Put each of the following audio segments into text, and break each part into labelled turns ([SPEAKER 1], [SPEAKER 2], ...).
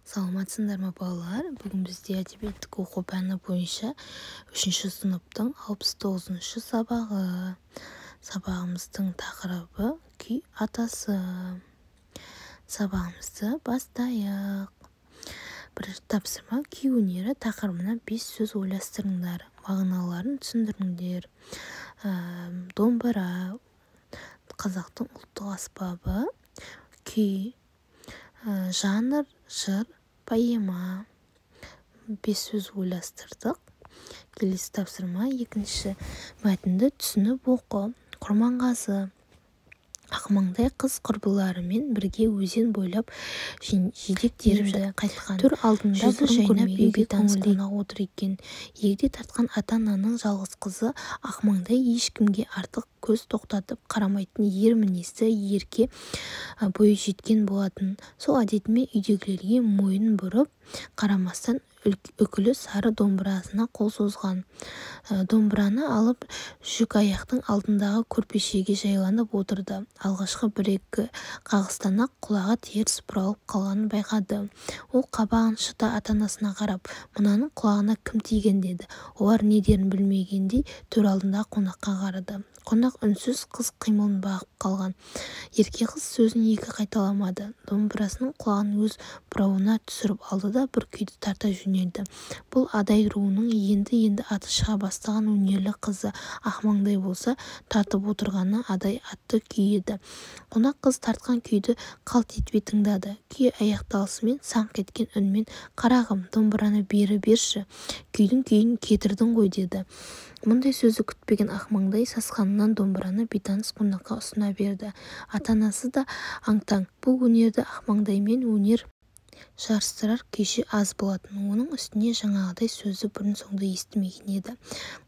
[SPEAKER 1] Саламатсыңдар ма, балалар? Бүгін бізде әдебиеттік оқу пәні бойынша үшінші сыныптың 69-шы сабағы. Сабағымыздың тақырыбы: «Күй атасы». Сабағымызды бастайық. Бірінші тапсырма: күй өнері тақырыбына бес сөз ойластырыңдар, мағыналарын түсіндіріңдер. Домбыра — қазақтың ұлттық аспабы. Күй — жанр, жыр, поэма. Бес сөз ойластырдық. Келесі тапсырма, екінші: мәтінді түсініп оқы. Құрманғазы. Ақмаңдай қыз құрбыларымен бірге өзен бойлап жидек теріп қайтқан. Төр алдында
[SPEAKER 2] Жүзі
[SPEAKER 1] бұрын
[SPEAKER 2] жайнап,
[SPEAKER 1] көрмеген
[SPEAKER 2] үйге
[SPEAKER 1] бейтаныс
[SPEAKER 2] көңілді
[SPEAKER 1] қонақ отыр екен. Егде тартқан ата-ананың жалғыз қызы Ақмаңдай ешкімге артық көз тоқтатып қарамайтын ер мінезді, ерке, бойы жеткен болатын. Сол әдетімен үйдегілерге мойын бұрып қарамастан, үкілі сары домбырасына қол созған. Домбыраны алып, жүкаяқтың алдындағы көрпешеге жайланып отырды. Алғашқы бір-екі қағыстан-ақ құлағы теріс бұралып қалғанын байқады. Ол қабағын шыта ата-анасына қарап: «Мынаның құлағына кім тиген?» — деді. Олар не дерін білмегендей төр алдындағы қонаққа қарады. Қонақ үнсіз, қыз қимылын бағып қалған. Ерке қыз сөзін екі қайталамады. Домбырасының құлағын өз бұрауына түсіріп алды да, бір күйді тарта жөнелді. Бұл Адай руының енді-енді аты шыға бастаған өнерлі қызы Ақмаңдай болса, тартып отырғаны «Адай» атты күй еді. Қонақ қыз тартқан күйді қалт етпей тыңдады. Күй аяқталысымен саңқ еткен үнмен: «Қарағым, домбыраны бері берші, күйдің күйін кетірдің ғой», — деді. Мұндай сөзді күтпеген Ақмаңдай сасқанынан домбыраны бейтаныс қонаққа ұсына берді. Ата-анасы да аң-таң. Бұл өнерде Ақмаңдаймен өнер жарыстырар күйші аз болатын. Оның үстіне жаңағыдай сөзді бұрын-соңды естімеген еді.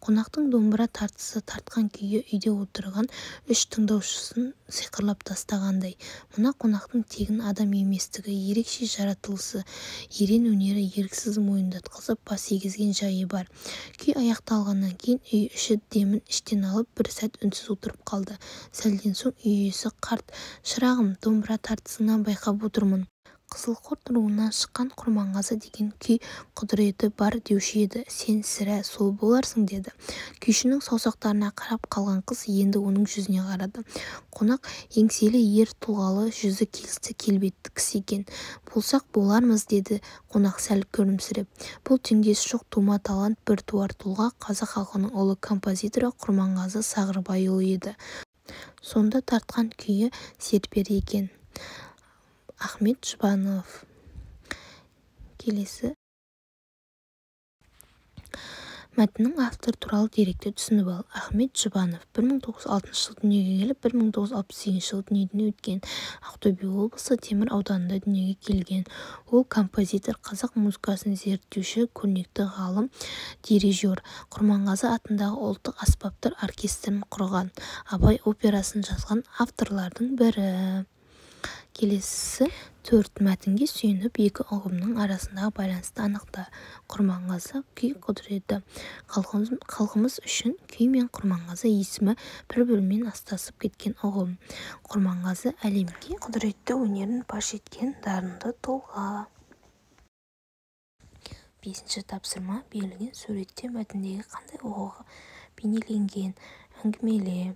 [SPEAKER 1] Қонақтың домбыра тартысы, тартқан күйі үйде отырған үш тыңдаушысын сиқырлап тастағандай. Мына қонақтың тегін адам еместігі, ерекше жаратылысы, ерен өнері еріксіз мойындатқызып, бас игізген жайы бар. Күй аяқталғаннан кейін үй іші демін іштен алып, бір сәт үнсіз отырып қалды. Сәлден соң үй иесі, қарт: «Шырағым, домбыра тартысыңнан байқап отырмын, қызылқұрт руынан шыққан Құрманғазы деген күй құдіреті бар деуші еді. Сен, сірә, сол боларсың», — деді. Күйшінің саусақтарына қарап қалған қыз енді оның жүзіне қарады. Қонақ еңселі, ер тұлғалы, жүзі келісті, келбетті кісі екен. «Болсақ болармыз», — деді қонақ сәл күлімсіреп. Бұл теңдесі жоқ тума талант, біртуар тұлға, қазақ халқының ұлы композиторы Құрманғазы Сағырбайұлы еді. Сонда тартқан күйі серпер екен. Ахмет Жұбанов. Келесі: мәтіннің авторы туралы деректі түсініп ал. Ахмет Жұбанов 1906 жылы дүниеге келіп, 1968 жылы дүниеден өткен. Ақтөбе облысы Темір ауданында дүниеге келген. Ол композитор, қазақ музыкасын зерттеуші, көрнекті ғалым, дирижер. Құрманғазы атындағы ұлттық аспаптар оркестрін құрған, «Абай» операсын жазған авторлардың бірі. Келесі, төрт: мәтінге сүйеніп, екі ұғымның арасындағы байланысты анықта. Құрманғазы — күй құдіреті. Халқымыз үшін күй мен Құрманғазы есімі бір-бірімен астасып кеткен ұғым. Құрманғазы — әлемге құдіретті өнерін паш еткен дарынды тұлға. Бесінші тапсырма: Берілген суретте мәтіндегі қандай оқиға бейнеленген? Әңгімеле.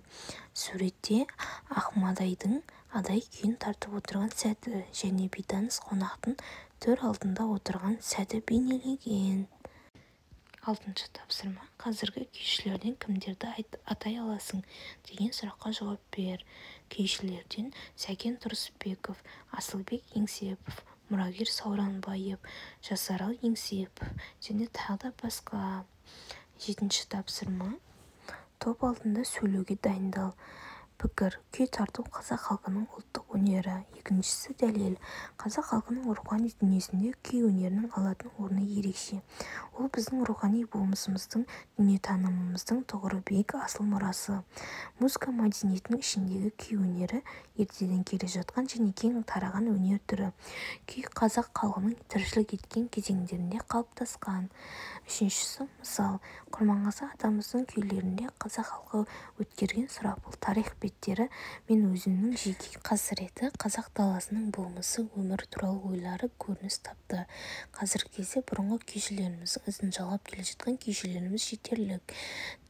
[SPEAKER 1] Суретте Ақмаңдайдың «Адай» күйін тартып отырған сәті және бейтаныс қонақтың төр алдында отырған сәті бейнеленген. Алтыншы тапсырма: Қазіргі күйшілерден кімдерді атай аласың деген сұраққа жауап бер. Күйшілерден Сәкен Тұрысбеков, Асылбек Еңсепов, Мұрагер Сауранбаев, Жасарал Еңсепов және тағы да басқа. Жетінші тапсырма: топ алдында сөйлеуге дайындал. Пікір: Күй тарту — қазақ халқының ұлттық өнері. Екіншісі, дәлел: Қазақ халқының рухани дүниесінде күй өнерінің алатын орны ерекше. Ол біздің рухани болмысымыздың, дүниетанымымыздың тұғыры биік асыл мұрасы. Музыка мәдениетінің ішіндегі күй өнері ертеден келе жатқан және кең тараған өнер түрі. Күй қазақ халқының тіршілік еткен кезеңдерінде қалыптасқан. Үшіншісі, мысал: Құрманғазы атамыздың күйлерінде қазақ халқы өткерген сұрапыл тарих пен беттері мен өзінің жеке қасіреті, қазақ даласының болмысы, өмір туралы ойлары көрініс тапты. Қазіргі кезде бұрынғы күйшілеріміздің ізін жалғап келе жатқан күйшілеріміз жетерлік.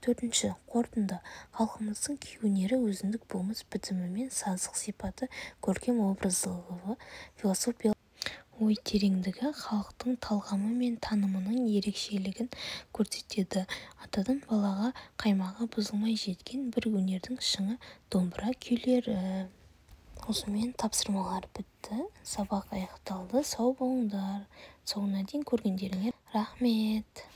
[SPEAKER 1] Төртінші қорытынды. Халқымыздың күй өнері өзіндік болмыс бітімімен, саздық сипаты, көркем образдылығы, философиялық ой тереңдігі, халықтың талғамы мен танымының ерекшелігін көрсетеді. Атадан балаға қаймағы бұзылмай жеткен бір өнердің шыңы домбыра күйлері. Осымен тапсырмалар бітті, сабақ аяқталды. Сау болыңдар! Соңына дейін көргендеріңе рахмет!